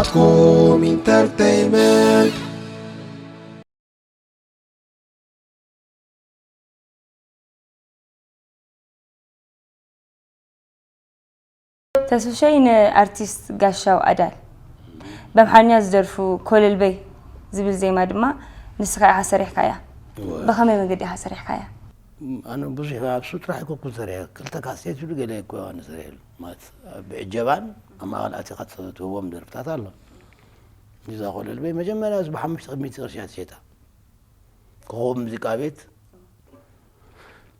Home Entertainment. ተስፍሸይ ንኣርቲስት ጋሻው ኣዳል ብኣምሓርኛ ዝደርፉ ኮለልበይ ዝብል ዜማ ድማ ንስኻ ኢኻ ሰሪሕካያ። እወ። ብኸመይ መንገዲ ኢኻ ሰሪሕካያ? ኣነ ብዙሕ ኣብሱ ጥራሕ ኣይኮንኩን ሰሪሐ፣ ክልተ ካሴት ኢሉ ገለ እኮ ኣነ ሰሪሐሉ። ማለት ብዕጀባን ኣብ ማእኸል ኣቲኻ ትህቦም ደርፍታት ኣሎ። እዛ ኮለልበይ መጀመርያ እዚ ብሓሙሽተ ሚእቲ ቅርሺ እያ ትሸጣ። ኮኸብ ሙዚቃ ቤት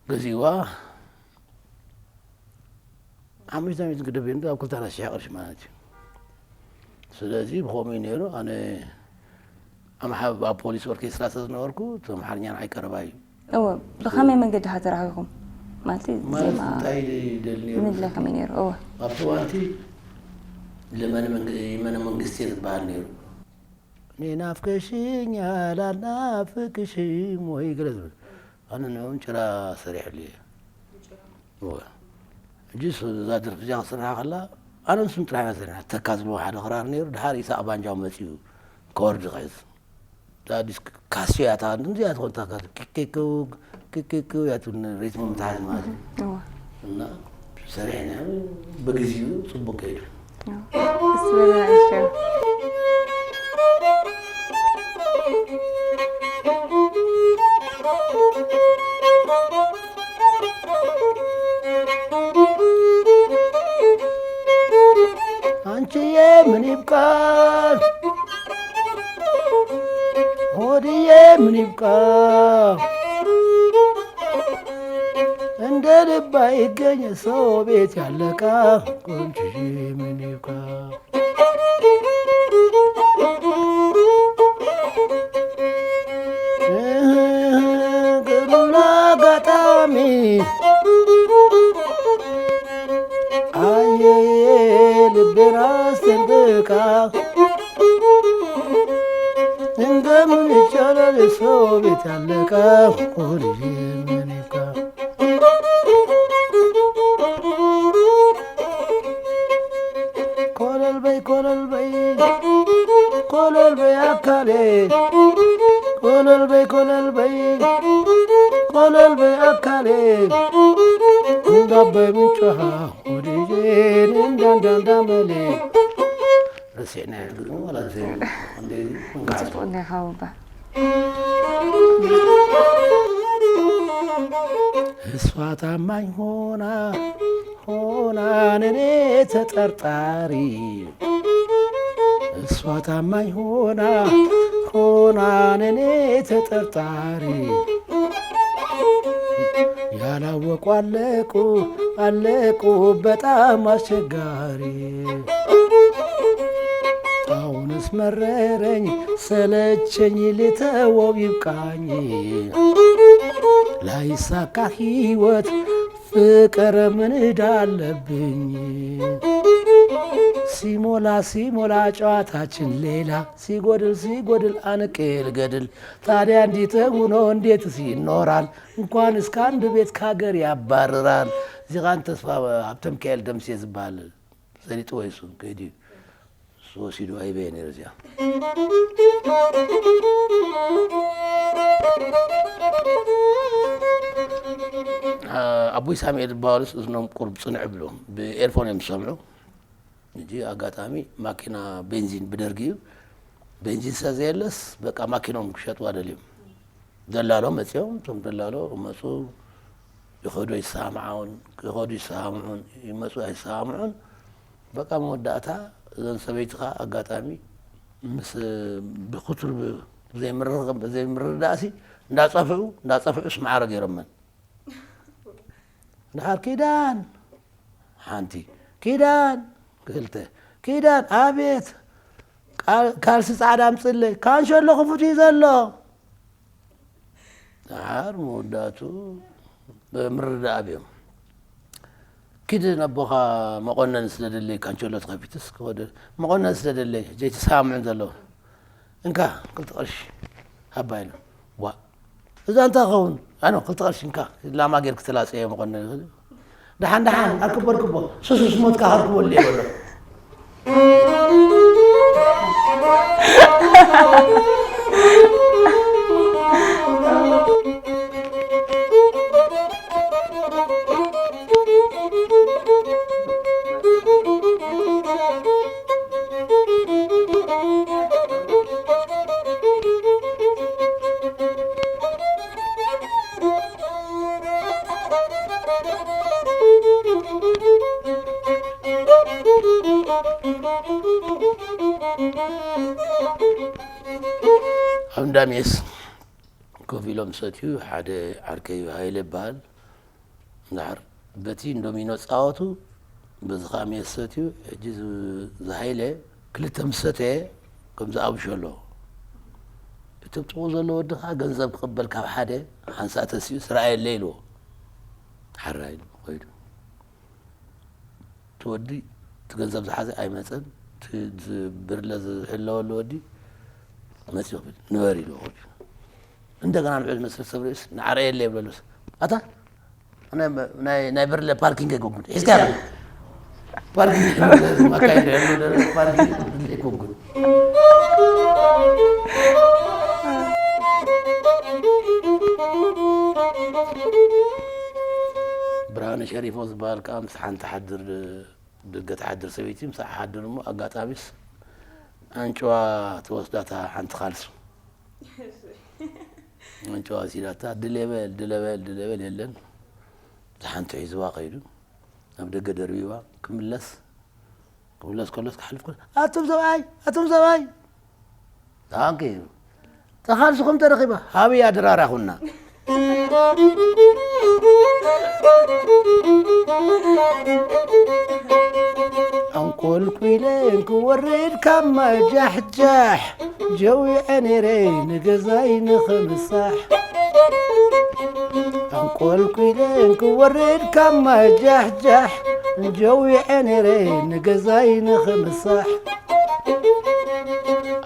ገዚእዋ። ሓሙሽተ ሚእቲ ክደብ እንዶ ኣብ ክልተ ኣሽሕ ቅርሺ ማለት እዩ። ስለዚ ብኸምኡ እዩ ነይሩ። ኣነ ኣምሓ ኣብ ፖሊስ ኦርኬስትራ ስለ ዝነበርኩ እቲ ኣምሓርኛ ንዓይ ቀረባ እዩ። እወ። ብኸመይ መንገዲ ኢኻ ተራኺብኩም? ማለት ማለት ዜማ እንታይ ይደሊ ነይሩ? ምድላይ ከመይ ነይሩ? እወ። ኣብቲ እዋንቲ ለመነ መንግ- የመነ መንግስቴ ዝበሃል ነይሩ። እኔ ናፍቀሽኛል አልናፍቅሽም ወይ ገለ ዝብል ኣነ ንዕኡን ጭራ ሰሪሐሉ እየ። እወ። ሕጂ እሱ እዛ ደርፊ እዚኣ ክስርሓ ከላ ኣነ ንሱን ጥራሕ ኢና ሰሪሕና። ተካ ዝብልዎ ሓደ ክራር ነይሩ። ድሓር ኢሳቕ ባንጃው መፂኡ ኮርድ ክሕዝ። እዛ ዲስክ ካስዮ እያ እታ ክንዲ እዚኣ ትኾን እታ ካስዮ ኪኪክው ኪኪክው እያ ትብል ሪትም ምትሓዝ ማለት እዩ። እወ። እና ሰሪሕና ብግዚኡ ፅቡቅ ከይዱ። ደስ በለ ንእሽተይ። አንቺዬ ምን ይብቃ ሆድዬ ምን ይብቃ እንደ ልብ አይገኝ ሰው ቤት ያለቃ ቆንጅዬ ምን ይብቃ ገሩላ አጋጣሚ አየየ ልቤን አስጨንቃ እንደምን ይቻላል ሰው ቤት ያለቃ ሆድዬ ምን ይብቃ ኮለል በይ ኮለል በይ ኮለል በይ አካሌ ኮለል በይ ኮለል በይ ኮለል በይ አካሌ እንደ አባይ ምንጭ ውሃ ሆዴን እንደ አንዳንድ አመሌ ረሴና ያድግሞ ማለት ነው። እንደ ጽቡቅ እንደ ካውባ እሷ ታማኝ ሆና ሆና ነኔ ተጠርጣሪ እሷ ታማኝ ሆና ሆና ነኔ ተጠርጣሪ ያላወቁ አለቁ አለቁ በጣም አስቸጋሪ አሁንስ መረረኝ ሰለቸኝ ልተወው ይብቃኝ ላይሳካ ህይወት ፍቅር ምን ዕዳ አለብኝ ሲሞላ ሲሞላ ጨዋታችን ሌላ ሲጎድል ሲጎድል አንቄ ልገድል ታዲያ እንዲህ ተውኖ እንዴትስ ይኖራል እንኳንስ ከአንድ ቤት ከሀገር ያባርራል እዚኻን ተስፋ ሀብተሚካኤል ደምሴ ዝበሃል ሰሊጥዎ እዩ እሱ ከይዱ እዩ እሱ ወሲዱ ኣይበየ ነይሩ እዚኣ ኣቦይ ሳሙኤል ዝበሃሉስ እዝኖም ቁሩብ ፅንዕ ብሎም ብኤርፎን እዮም ዝሰምዑ ሕጂ ኣጋጣሚ ማኪና ቤንዚን ብደርጊ እዩ ቤንዚን ስለ ዘየለስ በቃ ማኪኖም ክሸጥዋ ደልዮም ደላሎ መፅኦም እቶም ደላሎ መፁ ይኸዱ ይሰማምዑን ይኸዱ ይሰማምዑን ይመፁ ኣይሰማምዑን በቃ መወዳእታ እዘን ሰበይትኻ ኣጋጣሚ ምስ ብክቱር ዘይምርዳእሲ እንዳፀፍዑ እንዳፀፍዑስ ማዕረ ገይሮመን ድሓር ኪዳን ሓንቲ ኪዳን ክልተ ኪዳን ኣቤት ካልሲ ፃዕዳ ኣምፅለይ ካንሸሎ ክፉት እዩ ዘሎ ድሓር መወዳእቱ ብምርዳእ ኣብዮም ኪድ ነቦኻ መቆነን ስለደለይ ካንቸሎ ተኸፊትስ ክወደ መቆነን ስለደለይ ጀይተሰማምዑን ዘለዉ እንካ ክልተ ቅርሺ ሃባ ኢሉ ዋ እዛ እንታይ ኸውን ኣነ ክልተ ቅርሺ እንካ ላማ ጌር ክትላፀዮ መቆነን ይኽእል ደሓን ደሓን ኣርክቦ ኣርክቦ ሱሱስ ሞትካ ከርክቦ ለ ይበሎ ኣብ እንዳ ሜስ ኮፍ ኢሎም ሰትዩ፣ ሓደ ዓርከይ ሃይለ ይበሃል። እንድሕር በቲ እንዶሚኖ ጻወቱ፣ በዚ ኸኣ ሜስ ሰትዩ፣ ሕጂ ዝ-፣ ዝሃይለ ክልተ ምስ ሰተየ፣ ከምዚ ኣብሾ ኣሎ። እቲ ጥቕኡ ዘሎ ወዲ ኸኣ ገንዘብ ክቕበል ካብ ሓደ ሓንሳእ ተሲኡ፣ "ስራኣየለይ" ኢልዎ። ሓራይ ኢሉ ኸይዱ። እቲ ወዲ እቲ ገንዘብ ዝሓዘ ኣይመጸን። እቲ ዝ-፣ ብርለ ዝሕለወሉ ወዲ መጺኡ ክብል፣ "ንበር" ኢልዎ። እንደገና ንዑ ዝመስል ሰብ ርእስ፣ "ንዓረየለይ" ይብለሉስ፣ "ኣታ ናይ፣ ናይ፣ ናይ ብርለ ፓርኪንግ ኣይኮንኩን። ሒዝካ ፓርኪንግ ማካይድ ያለው ደረስ ፓርኪንግ ኣይኮንኩን።" ብርሃነ ሸሪፎ ዝበሃል ከዓ ምስ ሓንቲ ሓድር፣ ደገ ትሓድር ሰበይቲ፣ ምስ ሓድር እሞ ኣጋጣሚስ ኣንጭዋ ትወስዳታ ሓንቲ ካልሲ። ኣንጭዋ ወሲዳታ፣ ድሌ በል፣ ድለ በል፣ ድለ በል፣ የለን። እዛ ሓንቲ ሒዝዋ ከይዱ፣ ናብ ደገ ደርቢዋ፣ ክምለስ፣ ክምለስ ከሎስ ክሓልፍ ከሎ፣ "ኣቱም ሰብኣይ፣ ኣቱም ሰብኣይ!" ታንኪ። ተኻልስኹም ተረኺባ፣ ሃብያ ድራራኹና። ኣንቆልኲለ እንክወርድ ካብ ማይ ጃሕጃሕ፣ ጀዊዐ ነይረ ንገዛይ ንኽምሳሕ። ኣንቆልኲለ እንክወርድ ካብ ማይ ጃሕጃሕ፣ ጀዊዐ ነይረ ንገዛይ ንኽምሳሕ።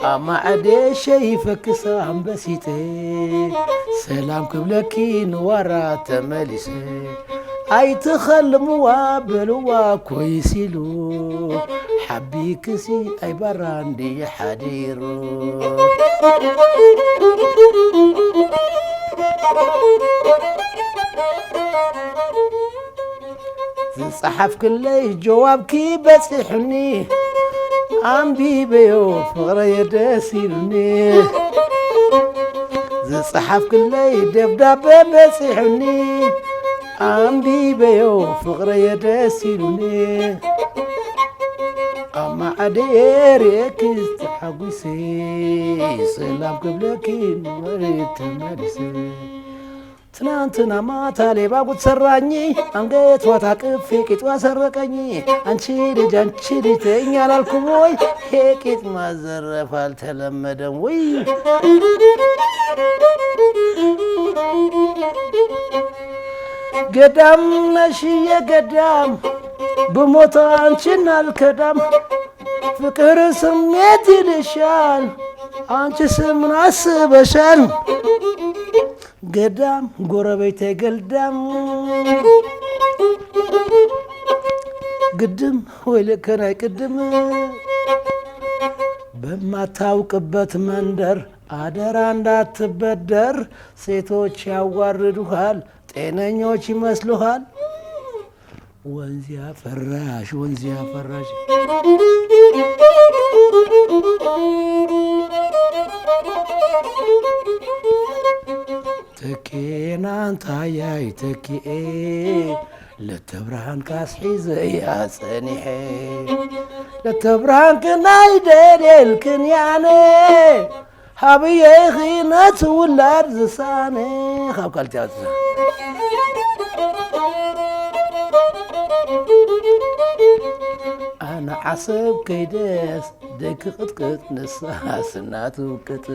ኣማዕዴሸ ይፈክስ ኣንበሲተ፣ ሰላም ክብለኪ ንዋራ ተመሊሰ። ኣይትኸልምዋ በልዋ ኮይስ ኢሉ፣ ሓቢክሲ ኣይባራ እንድየ ሓዲሩ። ዝጸሓፍክለይ ጀዋብኪ በጺሑኒ፣ ኣንቢበዮ ፍቕረየ ደስ ኢሉኒ። ዝጸሓፍክለይ ደብዳበ በጺሑኒ፣ ኣንቢበዮ ፍቕረየ ደስ ኢሉኒ። ኣማዕድየ ርእየኪ ዝተሓጒሰ፣ ሰላም ክብለኪ ንወሪ ተመሊሰ። ትናንትና ማታ ሌባ ጉድ ሰራኝ፣ አንገቷ ታቅፌ ቂጧ ሰረቀኝ። አንቺ ልጅ አንቺ ልጅ ተይኝ አላልኩም ወይ? ይሄ ቂጥ ማዘረፍ አልተለመደም ወይ? ገዳም ነሽዬ ገዳም፣ ብሞት አንቺን አልከዳም። ፍቅር ስሜት ይልሻል፣ አንቺስ ምን አስበሻል? ገዳም ጎረቤቴ ገልዳም፣ ግድም ወይ ልክ ናይ ቅድም። በማታውቅበት መንደር አደራ እንዳትበደር፣ ሴቶች ያዋርዱሃል፣ ጤነኞች ይመስሉሃል። ወንዝ ያፈራሽ፣ ወንዝ ያፈራሽ። ተኪኤ ናንታያይ ተኪኤ፣ ለተብርሃን ካስሒዘያ ጸኒሐ። ለተብርሃን ክናይ ደልየልክን ያነ፣ ሃብየኺ ነቲ ውላድ ዝሳነ። ካብ ካልቲ ኣውፅእ። ኣነ ዓሰብ ከይደስ ደቂ ቅጥቅጥ፣ ንሳ ስና ትውቅጥ።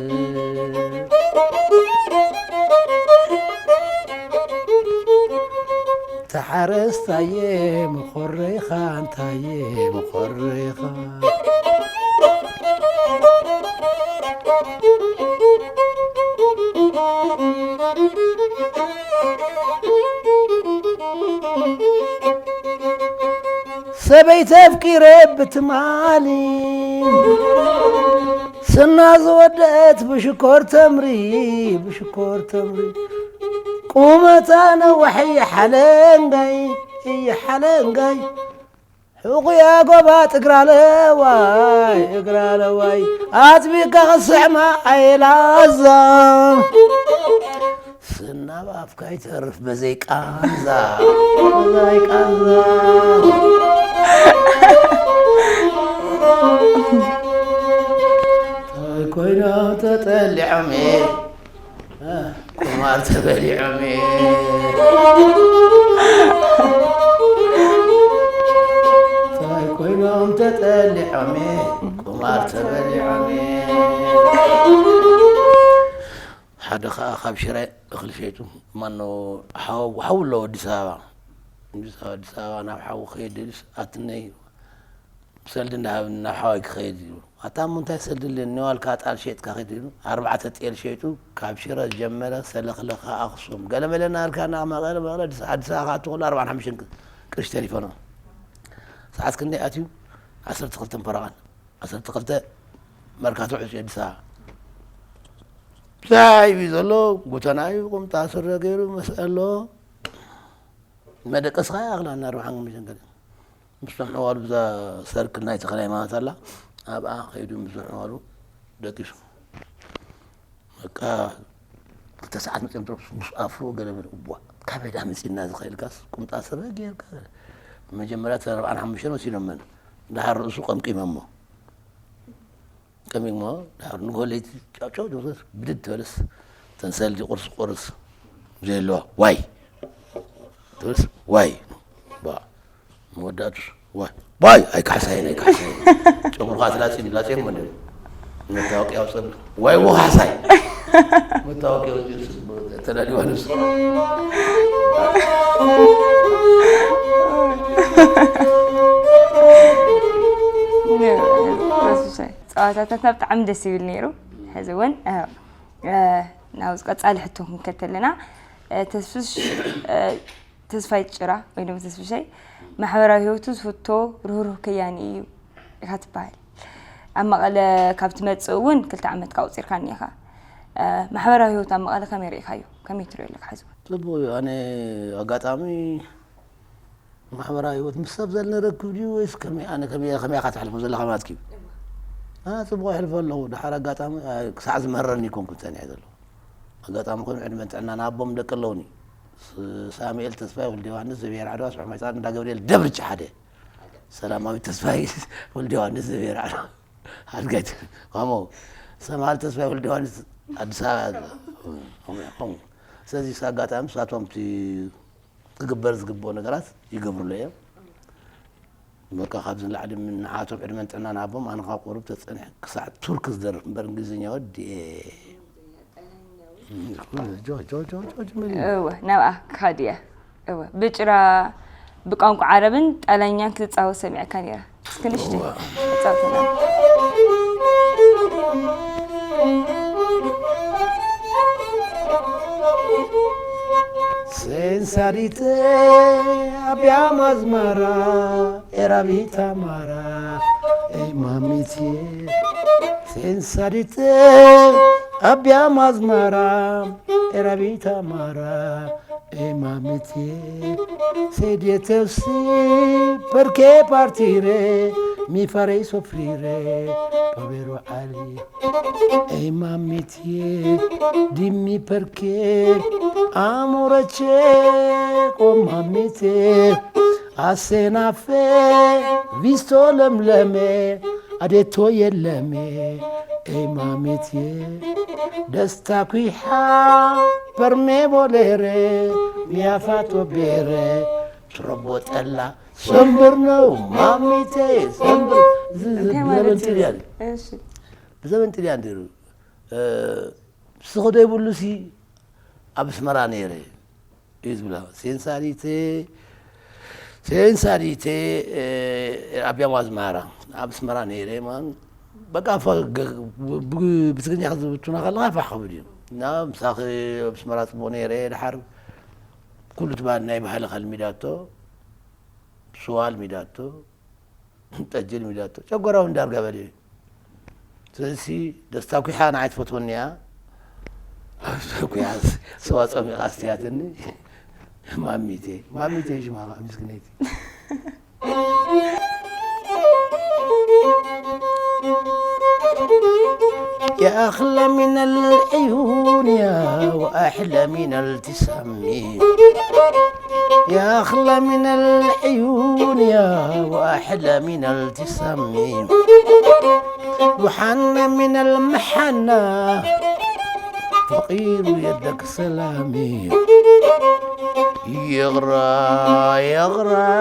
ተሓረስታየ መኾረይኻ፣ እንታየ መኾረይኻ። ሰበይቲ ኣፍቂረ ብትማሊ፣ ስና ዝወደት ብሽኮር ተምሪ፣ ብሽኮር ተምሪ። ቁመታ ነዋሕ እየ ሓለንጋይ፣ እየ ሓለንጋይ። ሕቑያ ጎባ እግራ ለዋይ፣ እግራ ለዋይ። ኣጥቢቃ ክስሕማ ኣይላዛ። ስና ብኣፍካ ይተርፍ በዘይ ቃንዛ፣ በዘይ ቃንዛ። እንታይ ኮይኖም ተጠሊዖም እየ፣ ቁማር ተበሊዖም እየ። እንታይ ኮይኖም ተጠሊዖም እየ፣ ቁማር ተበሊዖም እየ። ሓደ ኸኣ ካብ ሽረ እኽሊ ሸይጡ፣ ማኖ፣ ሓው፣ ሓው ኣሎ ኣዲስ ኣበባ። ኣዲስ ኣበባ፣ ኣዲስ ኣበባ ናብ ሓው ክኸይድ ደልዩስ፣ ኣትነይ ሰልዲ እንዳሃብኒ ናብ ሓዋይ ክኸይድ ኢሉ። ኣታ እሞ እንታይ ሰልዲ ኣለኒ፣ ዋልካ ጣል ሸይጥካ ኸይድ ኢሉ። ኣርባዕተ ጤል ሸይጡ፣ ካብ ሽረ ዝጀመረ፣ ሰለኽለኻ፣ ኣኽሱም፣ ገለመለ እናበልካ፣ ናብ መቐለ፣ መቐለ፣ ኣዲስ፣ ኣዲስ ኣበባ ክኣቱ ከሎ ኣርባዓን ሓሙሽተን ቅርሺ ተሪፎ ነው። ሰዓት ክንደይ ኣትዩ? ዓሰርተ ክልተ ፈረቓን። ዓሰርተ ክልተ መርካቶ ዕፅዩ ኣዲስ ኣበባ። ብዛዕባ እዩ ዘሎ፣ ጉተና እዩ፣ ቁምጣ ስረ ገይሩ መስአ ኣሎ። መደቀስኻ ይኣኽላ እና ኣርባዓን ሓሙሽተን ገለ። ምስ ኣሕዋሉ ብዛ ሰርክል ናይ ተኽለ ሃይማኖት ኣላ፣ ኣብኣ ከይዱ ምስ ኣሕዋሉ ደቂሱ። በቃ ክልተ ሰዓት መፅዮም ምስ ኣፍሮ ገለ በለ፣ "እቧ፣ ካበይ ዳ መፂና ዝኸ?" ኢልካስ፣ ቁምጣ ስረ ጌርካ። መጀመርያ እቲ ኣርባዓን ሓሙሽተን ወሲዶመን፣ ደሓር ርእሱ ቀምቂሞሞ። ቀሚሞ፣ ድሓር ንግሆ ለይቲ ጫውጫው ጀምረስ ብድድ ትበለስ፣ ተን ሰልዲ ቁርስ ቁርስ ዘየለዋ፣ ዋይ ትበለስ፣ ዋይ። ባ፣ መወዳእቱስ፣ ዋይ፣ ዋይ፣ ኣይካሕሳይን፣ ኣይካሕሳይን። ጨጉርኻ ትላጺን፣ ላጺን ማለት እዩ። መታወቂያ ኣውፅእ፣ ዋይ፣ ወኻሕሳይ። መታወቂያ ኣውፅእ፣ ተላልዩ ንሱ። ጸዋታታትና ብጣዕሚ ደስ ይብል ነይሩ። ሕዚ እውን፣ እ፣ እ፣ ናብ ቀጻሊ ሕቶ ክንከድ ተለና፣ እ፣ ተስፍሽ፣ እ፣ ተስፋይ ጭራ ወይ ድማ ተስፍሸይ ማሕበራዊ ህይወቱ ዝፍቶ ርህሩህ ከያኒ እዩ ኢኻ ትበሃል። ኣብ መቐለ ካብ ትመጽእ እውን ክልተ ዓመት ካብ ኣቑጺርካ እኒኢኻ። እ፣ ማሕበራዊ ህይወት ኣብ መቐለ ከመይ ርኢኻዮ? ከመይ ትሪኦ ኣለካ ሕዚ እውን? ጽቡቕ እዩ። ኣነ ኣጋጣሚ ማሕበራዊ ህይወት ምስ ሰብ ዘልኒ ርክብ ድዩ ወይስ ከመይ፣ ኣነ ከመይ፣ ከመይ ኢኻ ተሕልፎ ዘለኻ ማለት እዩ? ኣነ ጽቡቕ የሕልፎ ኣለኹ። ድሓር ኣጋጣሚ፣ ኣ፣ ክሳዕ ዝመረኒ ኣይኮንኩን ጸኒሐ ዘለኹ። ኣጋጣሚ ኮይኑ ዕድመን ጥዕናን ኣቦም ደቂ ኣለውኒ። ስ-፣ ሳሙኤል ተስፋይ ወልደ ዮሃንስ ዘብሔር ዓድዋ፣ ስሑል ማይጻን እንዳ ገብርኤል ደብርጭ ሓደ። ሰላማዊት ተስፋይ ወልደ ዮሃንስ ዘብሔር ዓድዋ። ኣድጋይት ከምኡ። ሰምሃል ተስፋይ ወልደ ዮሃንስ ኣዲስ ኣበባ። ከምኡ፣ ከምኡ። ስለዚ፣ ኣጋጣሚ ንሳቶም እቲ ክግበር ዝግብኦ ነገራት ይገብሩሉ እዮም። በቃ፣ ካብዚ ንላዕሊ ምን ንዓቶም ዕድመን ጥዕናን ሃቦም። ኣነ ካብ ቁሩብ ተጸኒሐ ክሳዕ ቱርክ ዝደርፍ እምበር እንግሊዝኛ ወዲኤ። ጆ፣ ጆ፣ ጆ፣ ጆ፣ ጆ፣ ምን እዩ? እወ፣ ናብኣ ክኸድ እየ። እወ፣ ብጭራ ብቋንቋ ዓረብን ጣልያንኛን ክትጻወት ሰሚዐካ ነይረ። እስኪ ንእሽተይ እወ። ኣጻውተና። Senza di te abbiamo asmara, era vita amara, e mamiti. Senza di te abbiamo asmara, era vita amara, e mamiti. Se dietro sì, perché partire? Mi farei soffrire, povero Ali. Ehi mammitie, dimmi perché, amore cieco, mammitie, a Senafe, visto l'embleme, ha detto ieleme, ehi mammitie, desta qui ha, per me volere, mi ha fatto bere, troppo tella, sembra no, mammitie, sembra, z-, z-, እንታይ ማለት እዩ? Zebentilian. እሺ። ብዘበን ጥልያን ነይሩ። እ፣ ንስኺ ዶ ይብሉሲ ኣብ ኣስመራ ነይረ እዩ ዝብላ። ሴንሳሪቴ፣ ሴንሳሪቴ፣ እ፣ ኣብያም ኣዝማራ ኣብ ኣስመራ ነይረ። ማን በቃ ፈ-፣ ገ-፣ ብ-፣ ብትግርኛ ክትብቱና ከለኻ ፋሕ ክብል እዩ። እና ምሳኺ ኣብ ኣስመራ ጽቡቕ ነይረ። ድሓር ኩሉ እቲ ባህሊ፣ ናይ ባህሊ ከልሚዳቶ፣ ስዋ ኣልሚዳቶ፣ ጠጅ ኣልሚዳቶ፣ ጨጎራዊ እንዳርጋ በልዩ። ስለዚ ደስታ ኩሓ ንዓይ ትፈትወኒ እያ። ኩሓ ስዋ ጸሚቓ ኣስትያትኒ። ማሚቴ፣ ማሚቴ ሽማ ኸዓ ምስክነይቲ። يا أغلى من العيون يا وأحلى من التسم. يا أغلى من العيون يا وأحلى من التسم. وحنا من المحنة فقير يدك سلامي. يغرى يغرى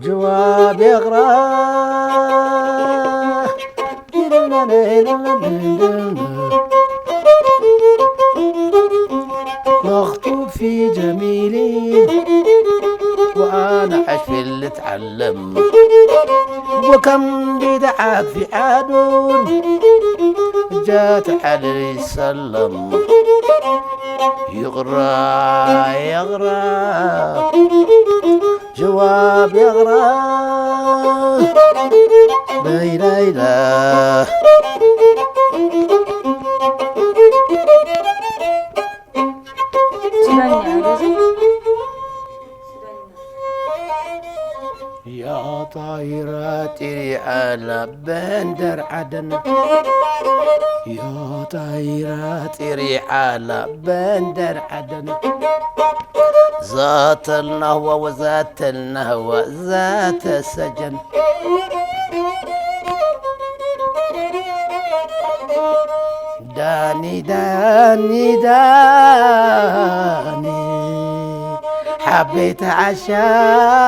جواب يغرى. مخطوب في جميلي وأنا عايش في اللي اتعلم. وكم بدعة في عدن جات علي سلم. يغرى يغرى جواب يغرى. لا لا لا. ሱዳንኛ እዩ እዚ። يا طايرة طيري على بندر عدن. يا طايرة طيري على بندر عدن. ذات النهوة وذات النهوة ذات السجن. داني داني داني حبيت عشاني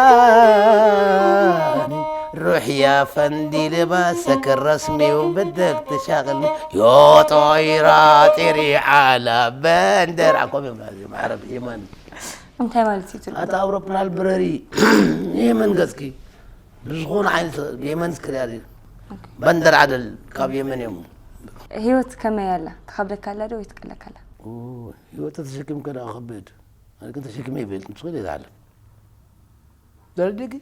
روح يا فندي لباسك الرسمي وبدك تشغلني يا طايرة طيري على بندر عكم يا معرب يمن እንታይ ማለት እዩ ትርጉሙ? ኣታ ኣውሮፕላን ብረሪ የመን ገጽኪ ብዝኾነ ዓይነት የመን ስክሪያ በንደር ዓደል ካብ የመን እዮም ህይወት ከመይ ኣላ? ትኸብደካ ኣላ ዶ ወይ ትቀለካ ኣላ? ህይወት ተተሸኪምከ ደኣ ከብድ ኣነ ግን ተሸኪመ ይብል ንስኹ ዘይትሓልፍ ተረዲእኪ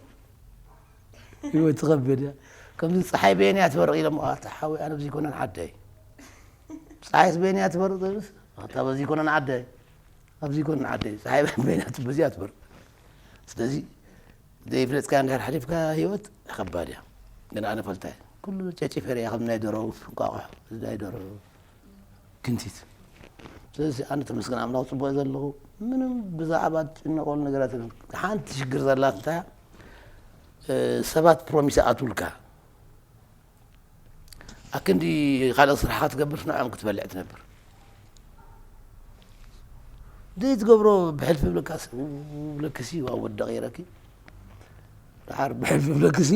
ህይወት ትኸብድ እያ ከምዚ ፀሓይ በየን እያ ትበርቕ ኢሎም ኣታ ሓወይ ኣነ ብዚ ይኮነን ዓደይ ፀሓይስ በየን እያ ትበርቕ ትብልስ ኣታ በዚ ይኮነን ዓደይ ኣብዚ ይኮነን ዓደይ ፀሓይ በየን እያ በዚኣ ትበርቕ ስለዚ ዘይፍለጥካ እንድሕር ሓሊፍካ ህይወት ከባድ እያ ግን ኣነ ፈልታ እየ ኩሉ ጨጪፈ ሪኣ ከም ናይ ደሮ እንቋቑሖ እዚ ናይ ደሮ ክንቲት ስለዚ ኣነ ተመስገን ኣምላኽ ፅቡቅ ዘለኹ ምንም ብዛዕባ ትጭነቀሉ ነገራት የለን ሓንቲ ሽግር ዘላት እንታይ ሰባት ፕሮሚስ ኣትውልካ ኣክንዲ ካልእ ስራሕካ ትገብር ንዕኦም ክትበልዕ ትነብር ዘይትገብሮ ብሕልፊ ብለካስ ብለክሲ ወደቕ ይረኪ ደሓር ብሕልፊ ብለክሲ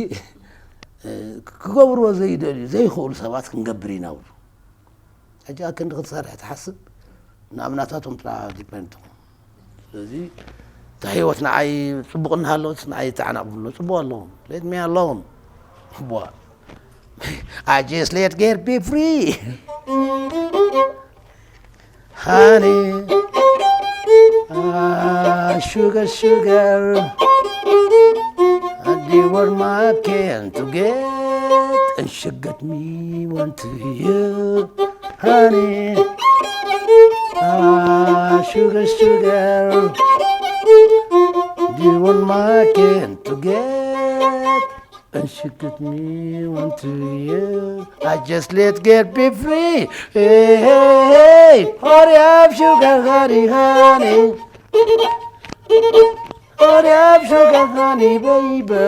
ክገብርዎ ዘይደልዩ ዘይኽእሉ ሰባት ክንገብር ኢና ብሉ ሕጂ ኣክንዲ ክትሰርሕ ትሓስብ ናብ ናታቶም ጥራ ዲፐንድ ትኹን ስለዚ እታ ህይወት ንዓይ ፅቡቕ እናሃለወት ንዓይ ተዓናቕ ብሎ ፅቡቕ ኣለዎም let me alone ቧ I just let girl be free honey ah, sugar sugar I did what my can to get and she got me one to you honey ah, sugar sugar did what my can to get and she got me one to you. I just let girl be free. Hey, hey, hey, hurry up, sugar honey, honey. Hurry up, sugar honey, baby.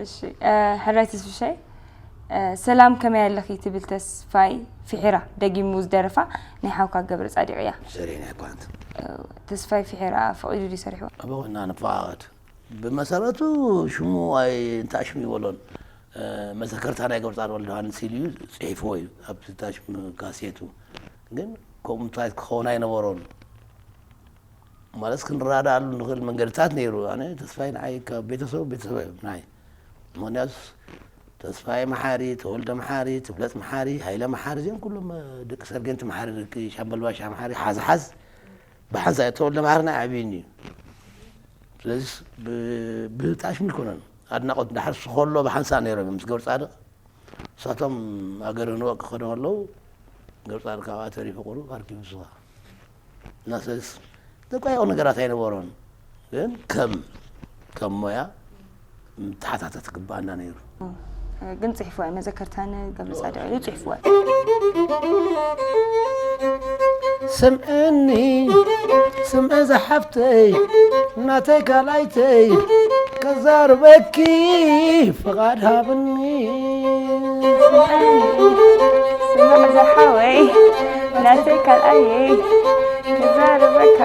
እሺ ሕራይ ተስፍሻይ ሰላም ከመይ ኣለኺ ትብል ተስፋይ ፊሒራ ደጊሙ ዝደረፋ ናይ ሓውካ ገብረ ጻዲቕ እያ። ሰሪና ይኳንት ተስፋይ ፊሒራ ፈቒዱ ድዩ ሰሪሕዋ? ኣበና ንፈቓቐድ ብመሰረቱ ሽሙ ኣይ እንታይ ሽሙ ይበሎን መዘከርታ ናይ ገብረጻድቅ ወልደሃንስ ኢሉ እዩ ጽሒፍዎ እዩ ኣብቲ ታሽም ካሴቱ ግን ከምኡ እንታይ ክኸውን ኣይነበሮን ማለት ክንረዳዳኣሉ ንኽእል መንገድታት ነይሩ ኣነ ተስፋይ ንዓይ ካብ ቤተሰቡ ቤተሰብ እዩ ናይ ምክንያቱ ተስፋይ መሓሪ ተወልደ መሓሪ ትብለፅ መሓሪ ሃይለ መሓሪ እዚኦም ኩሎም ደቂ ሰርገንቲ መሓሪ ደቂ ሻምበል ባሻ መሓሪ ሓዝሓዝ ብሓንሳእ ተወልደ መሓሪ ናይ ዓብይኒ እዩ ስለዚ ብጣዕሚ ይኮነን ኣድናቖት እንዳሓሱ ከሎ ብሓንሳእ ነይሮም እዮም ምስ ገብረ ጻድቕ። ንሳቶም ሃገር ክንወቅ ክኸዱ ከለዉ ገብረ ጻድቕ ካብኣ ተሪፉ ቁሩብ ኣርኪቡ ንሱ ኸኣ። እና ስለዚ ዘቋየቑ ነገራት ኣይነበሮን። ግን ከም፣ ከም ሞያ ምትሓታተት ክግባኣና ነይሩ። ግን ጽሒፍዋ እዩ፣ መዘከርታ ንገብረ ጻድቕ ኢሉ ጽሒፍዋ። ስምዕኒ፣ ስምዒ ዝሓፍተይ፣ ናተይ ካልኣይተይ፣ ከዛርበኪ ፍቓድ ሃብኒ። ስምዕ ዝሓወይ፣ ናተይ ካልኣየይ፣ ክዛርበካ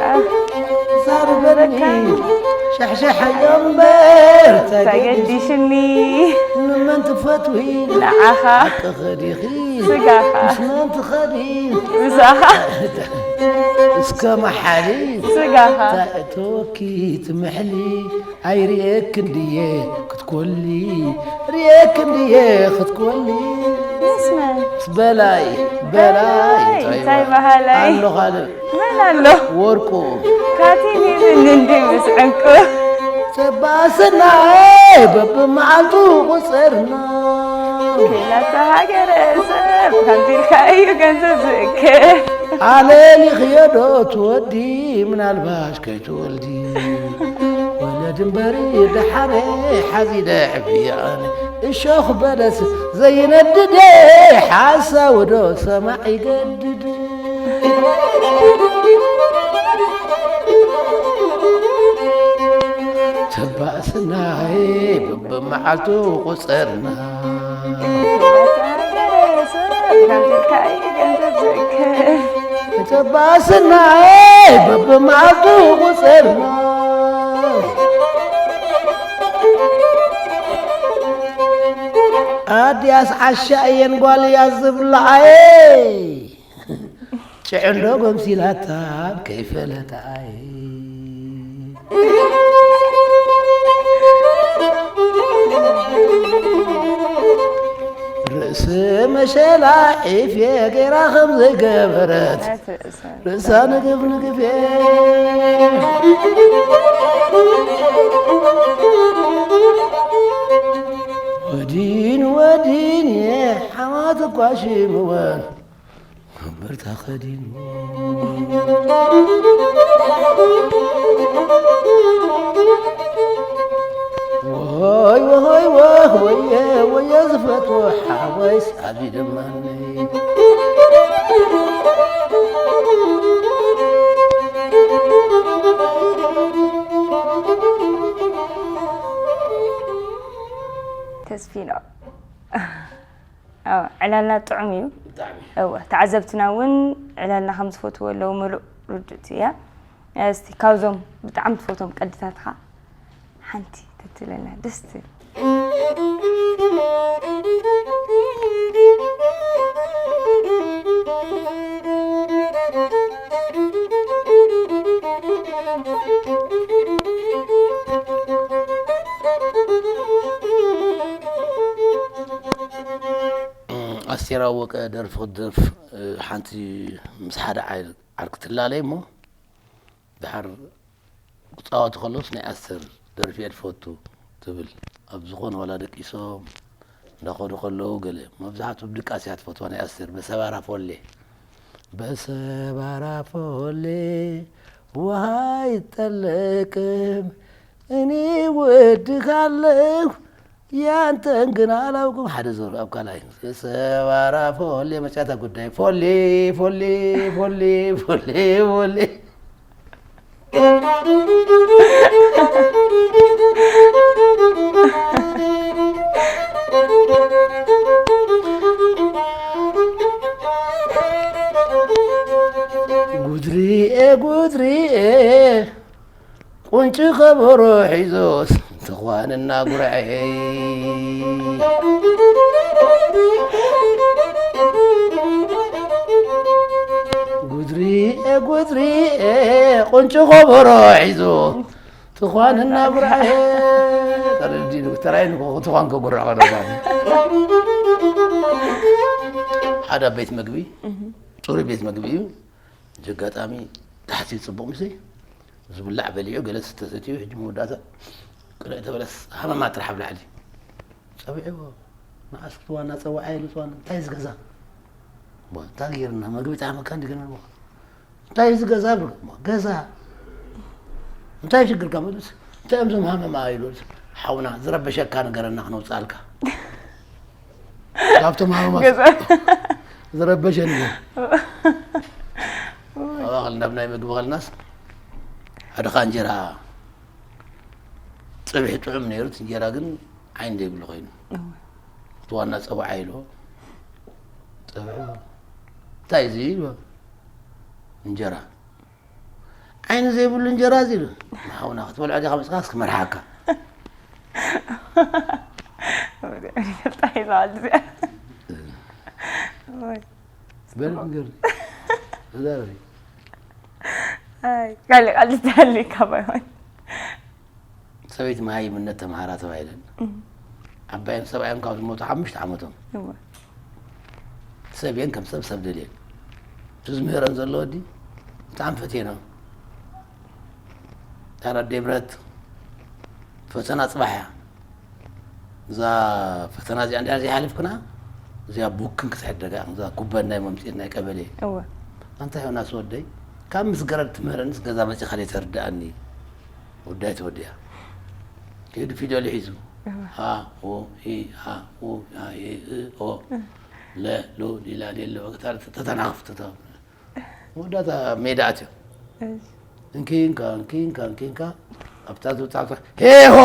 ዛርበኒ፣ ሻሕሻሕ ኣዮ እምበር፣ እንታይ ገዲሽ ተገዲሽኒ ንመን ትፈትዊ? ንዓኻ ሓቅኺ ዲኺ? ስጋኻ ምስ መን ትኸዲ? ምሳኻ እስከ መሓሊ ስጋኻ ተእተወኪ ትምሕሊ። ኣይርእየክን ድየ ክትኮሊ? ርእየክን ድየ ክትኮሊ? ምስ መን? ምስ በላይ፣ በላይ እንታይ በሃላይ? ኣሎ ካልእ? መን ኣሎ? ወርቁ ካቲኒ ምን እንዲ ምስ ዕንቁ ተባስናይ በብመዓልቱ ቁፅርና ክላተ ሃገረ ሰብ ከምዚ ኢልካ እዩ ገንዘብ ዝእክብ። ኣለሊኽዮ ዶ ትወዲ ምናልባሽ ከይትወልዲ? ወለድ እምበሪ ደሓረ ሓዚለ ዕብየ ኣነ። እሾኽ በለስ ዘይነድደ ሓሳዊ ዶ ሰማዕ ይገድድ? ተባእስናይ በብመዓልቱ ቁፅርና ተባእስናይ በብመዓልቱ ቁፅርና ኣድያስ ዓሻ እየን ጓል እያ ዝብልዓየ። ጭዕንዶ ጎምሲላታ ከይፈለጣይ ርእሲ መሸላ ዒፍየ ገይራ ከም ዘይገበረት ርእሳ ንግፍ ንግፍ እየ። ወዲን ወዲን እየ ሓማት እኳ ሽምወን እምበር ተኸዲኑ ወይ ወይ ወህ ወየ ወየ ዝፈትዎ ሓወይስ ኣብዚ ደማነይ። ተስፊኖ። ኣዎ፣ ዕላልና ጥዑም እዩ። ብጣዕሚ። እወ፣ ተዓዘብትና እውን ዕላልና ከም ዝፈትዎ ኣለዉ፣ ምሉእ ርድእቲ እያ። እስቲ ካብዞም ብጣዕሚ ትፈትዎም ቀድታትኻ ሓንቲ ተትብለና ደስ ትብል። ኣስቴር ኣወቀ ደርፊ ክትደርፍ፣ እ፣ ሓንቲ ምስ ሓደ ዓይ-፣ ዓርኪ ትላለይ እሞ፣ ድሓር ክጻወቱ ከለውስ ናይ ኣስቴር ደርፊ እየ ዝፈቱ ትብል። ኣብ ዝኾነ ዋላ ደቂሶም እንዳኸዱ ከለዉ ገለ፣ መብዛሕትኡ ብድቃስ እያ ትፈትዋ ናይ ኣስቴር፣ በሰባራ ፎሌ። በሰባራ ፎሌ ውሃ ይጠለቅም፣ እኔ ወድካለሁ፣ ያንተን ግን አላውቅም። ሓደ ዞር ኣብ ካልኣይ። ሰባራ ፎሌ መጫታ ጉዳይ። ፎሌ፣ ፎሌ፣ ፎሌ፣ ፎሌ፣ ፎሌ። ጉድሪኤ፣ ጉድሪኤ፣ ቁንጪ ከበሮ ሒዞስ ትዃንና ጉርዐይ። ጉድሪኤ፣ ጉድሪኤ፣ ቁንጪ ከበሮ ሒዞ ትዃንና ጉርዐይ። ተረዲኑ፣ ተራይ ንጎ ትዃን ከጉርዕ ከሎ ማለት። ሓደ ኣብ ቤት መግቢ፣ ጽሩይ ቤት መግቢ እዩ። እዚ ኣጋጣሚ ታሕቲ ጽቡቕ ምሰይ ዝብላዕ በሊዑ፣ ገለ ዝስተ ሰትዩ፣ ሕጂ መወዳእታ ቅልዕ ተበለስ ሃመማ ጥራሕ ኣብ ላዕሊ ጸዊዕዎ። ንኣስ ክትዋና ጸዋዓ ኢሉ ጽዋና፣ እንታይ ዝገዛ? ቧ፣ እንታይ ገይርና? መግቢ ጣዕመካ እንዲ ገና ቧ። እንታይ ዝገዛ? ብሎ፣ ገዛ። እንታይ ሽግርካ? መሉስ፣ እንታይ እዮም ዞም ሃመማ ኢሉ፣ ሓውና፣ ዝረበሸካ ነገረና ክነውጽኣልካ። ካብቶም ሃመማ ገዛ። ዝረበሸኒ። ኣባኽል ናብ ናይ ምግቢ ኸልናስ፣ ሓደኻ እንጀራ ጽብሒ ጥዑም ነይሩ፣ እቲ እንጀራ ግን ዓይኒ ዘይብሉ ኮይኑ። እወ። እቲ ዋና ጸውዓ ኢልዎ። ጸውዒ፣ እንታይ እዚ? ኢልዎ። እንጀራ። ዓይኒ ዘይብሉ እንጀራ እዚ ኢሉ። ንሓውና ክትበልዖ ዲኻ መጽኻስ ክመርሓካ። እንታይ ይበሃል እዚኣ? እወ። በል ንገሪ። ተዛረቢ። ኣይ፣ ካልእ ቃል ትሃልካ ባይሆን። ሰበይቲ መሃይምነት ተምሃራ ተባሂለን። እም። ዓባዮም ሰብኣዮም ካብ ዝሞቱ ሓሙሽተ ዓመቶም። እወ። ሰብየን ከም ሰብ ሰብ ደልየን። እቲ ዝምህረን ዘሎ ወዲ ብጣዕሚ ፈትየና። ታራ ደብረት ፈተና ጽባሕ እያ። እዛ ፈተና እዚኣ እንድሕር ዘይሓሊፍክና፣ እዚኣ ቡክን ክትሕደጋ፣ እዛ ኩበን ናይ መምጽኢት ናይ ቀበሌ። እወ። ኣንታ ዮናስ ወደይ፣ ካብ ምስ ገረድ ትምህረንስ ገዛ መጺኻ ዘይተርድኣኒ። ወዳይ ተወዲኣ። ከይዱ ፊደሉ ሒዙ። እወ። ሃ፣ ሁ፣ ሂ፣ ሃ፣ ሁ፣ ሃ፣ ሂ፣ እ፣ ኦ። ለ፣ ሉ፣ ሊላ፣ ሌሎ፣ ተተናኽፍ፣ ተተ-፣ መወዳእታ ሜዳ ኣትዮ። እሺ። እንኪንካ፣ እንኪንካ፣ እንኪንካ፣ ኣብታ ዝውጻእ ሄሆ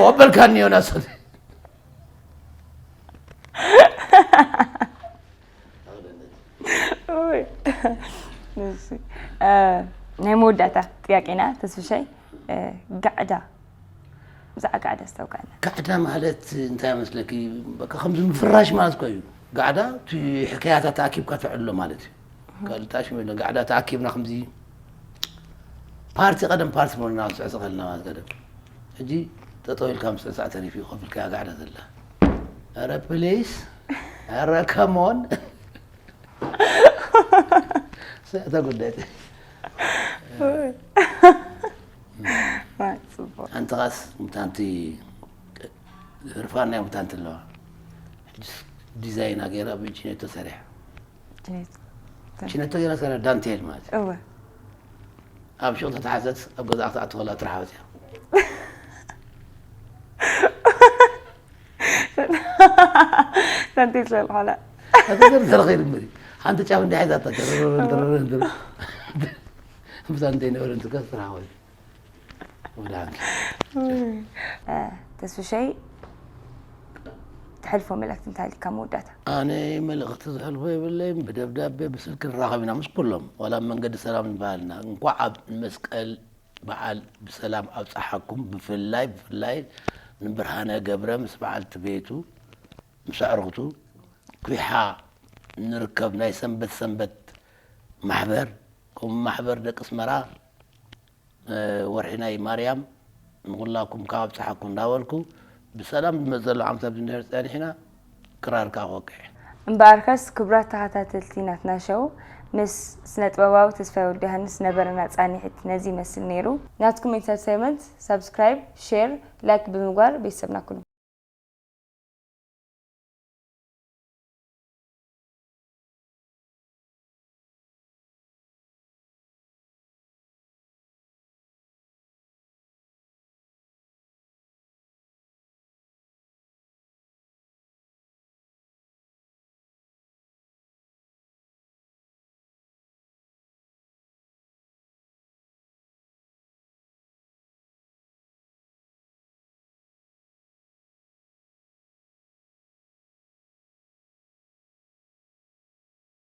ኣበልካኒ ዮናስ። ኡይ። እሺ። እ፣ ናይ መወዳእታ ጥያቄና፣ ተስፍሻይ፣ እ፣ ጋዕዳ። ብዛዕባ ጋዕዳ ኣስታውቃና። ጋዕዳ ማለት እንታይ መስለኪ? በቃ ከምዚ ምፍራሽ ማለት እኮ እዩ። ጋዕዳ እቲ ሕካያታት ተኣኪብካ ተዕልሎ ማለት እዩ። ካልእ ሽም የለን። ጋዕዳ ተኣኪብና ከምዚ ፓርቲ፣ ቀደም ፓርቲ ምርና ስዕስዕ ከለና ማለት ቀደም። ሕጂ ጠጠው ኢልካ ምስዕሳዕ ተሪፉ እዩ፣ ኮፍ ኢልካ ጋዕዳ ዘላ። ኧረ ፕሊስ፣ ኧረ ከሞን። ስዕተ ጉዳይ። ዋ፣ ጽቡቕ። ሓንቲ ኻስ ሙታንቲ፣ ህርፋን ናይ ሙታንቲ ኣለዋ። ሕጂስ ዲዛይና ገይራ ብእጅ ነቶ ሰሪሓ። ጅኔት። ቺነቶ ገይራ ሰሪሓ ዳንቴል ማለት እዩ። እወ። ኣብ ሹቕ ተተሓዘት ኣብ ገዛ ክትኣቱ ከላ ጥራሕ ወፂኣ። ዳንቴል ስለ ዝኾነ። ኣቶ ዘር ዘረኸ ይድምር እዩ። ሓንቲ ጫፍ እንዲያ ሒዛታ፣ ትርርር፣ ትርርር፣ ትርርር። ብዛንቴ ነበረ እንትከስ ጥራሕ ወፂኣ። ወደ አንቺ። እ፣ ተስፍሸይ፣ ትሕልፎ መልእክቲ እንታይ ኣልካ መወዳእታ? ኣነ መልእኽቲ ዝሕልፎ የብለይን። ብደብዳቤ፣ ብስልኪ ንራኸብ ኢና ምስ ኩሎም። ዋላ ኣብ መንገዲ ሰላም ንበሃልና። እንኳዕ ኣብ መስቀል በዓል ብሰላም ኣብፀሓኩም። ብፍላይ፣ ብፍላይ ንብርሃነ ገብረ ምስ በዓልቲ ቤቱ፣ ምስ ኣዕሩኽቱ፣ ኩሓ ንርከብ ናይ ሰንበት ሰንበት ማሕበር፣ ከምኡ ማሕበር ደቂ ኣስመራ፣ እ፣ ወርሒ ናይ ማርያም ንኹላኩም ካብ ኣብጽሓኩም እንዳበልኩ፣ ብሰላም ዝመጽእ ዘሎ ዓመት ኣብዚ እንድሕር ጸኒሕና፣ ክራር ከኣ ክወቅዕ እየ። እምበኣርከስ፣ ክቡራት ተኸታተልቲ ናትና ሸው፣ ምስ ስነ ጥበባዊ ተስፋይ ወልደዮሃንስ ዝነበረና ጻንሒት ነዚ ይመስል ነይሩ። ናትኩም ኢንተርተይመንት፣ ሳብስክራይብ፣ ሼር፣ ላይክ ብምግባር ቤተሰብና ኩኑ።